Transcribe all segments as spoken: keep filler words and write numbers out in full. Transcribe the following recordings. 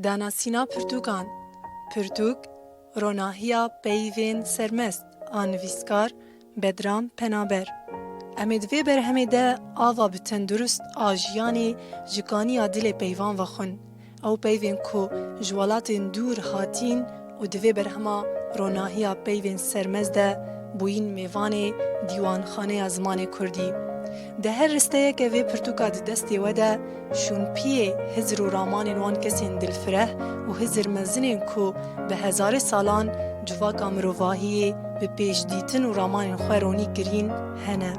Danasîna pirtûkan. Pirtûk, Ronahiya Peyvên Sermest a nivîskar Bedran Penaber. Em ê di vê berhemê de ava bi tendurist a jiyanê ji kaniya dilê peyvan vexwin. Ew peyvên ku ji welatên dûr hatîn û di vê berhema Ronahiya Peyvên Sermest de bûyîn mêvanê Dîwanxaneya Zimanê Kurdî. Di her risteyeke vê pirtûka di destê we de şûnpiyê hizr û ramanên wan kesên dilfireh û hizr mezinên ku bi hezarê salan civaka mirovahiyê bi pêşdîtin û ramanên xwe ronî kirîn hene.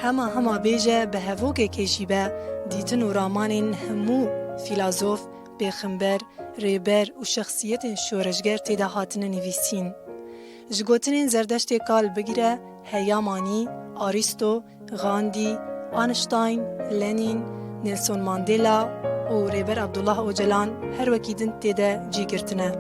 Hema hema bêje bi hevokekê jî be, dîtin û ramanên hemû fîlazof, pêxember, rêber û şexsiyetên şoreşger tê de hatine nivîsîn. Ji gotinên Zerdeştê kal bigire, Heyamanî, Arîsto, Gandî, Einstein, Lenin, Nelson Mandela û Rêber Abdullah Ocalan her wekî din tê de cî girtine.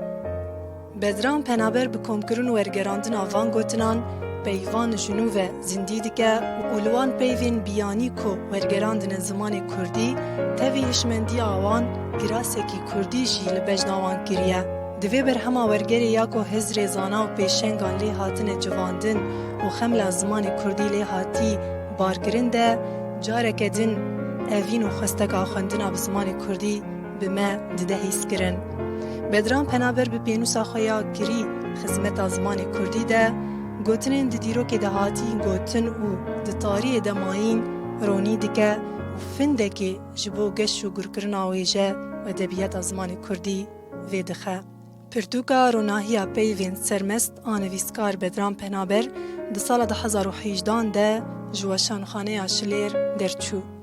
Bedran Penaber bi komkirin û wergerandina van gotinan peyvan ji nû ve zindî dike û li wan peyvên biyanî ku wergerandine zimanê kurdî, tevî hişmendiya wan kirasekî kurdî jî li bejna wan kiriye. Di vê berhema wergerê ya ku hizrê zana û pêşengan lê hatine civandin û xemla zimanê kurdî lê hatî barkirin de, careke din evîn û xwesteka xwendina bi zimanê kurdî bi me dide hîskirin. Bedran Penaber bi pênûsa xwe ya kirî xizmeta zimanê kurdî de, gotinên di dîrokê de hatî gotin û di tariyê de mayîn ronî dike û findekê ji bo geş û gurkirina wêje û edebiyata zimanê kurdî vê dixe. Pirtûka Ronahiya Peyvên Sermest a nivîskar Bedran Penaber di sala du hezar û hejdehan de ji Weşanxaneya Şilêr derçû.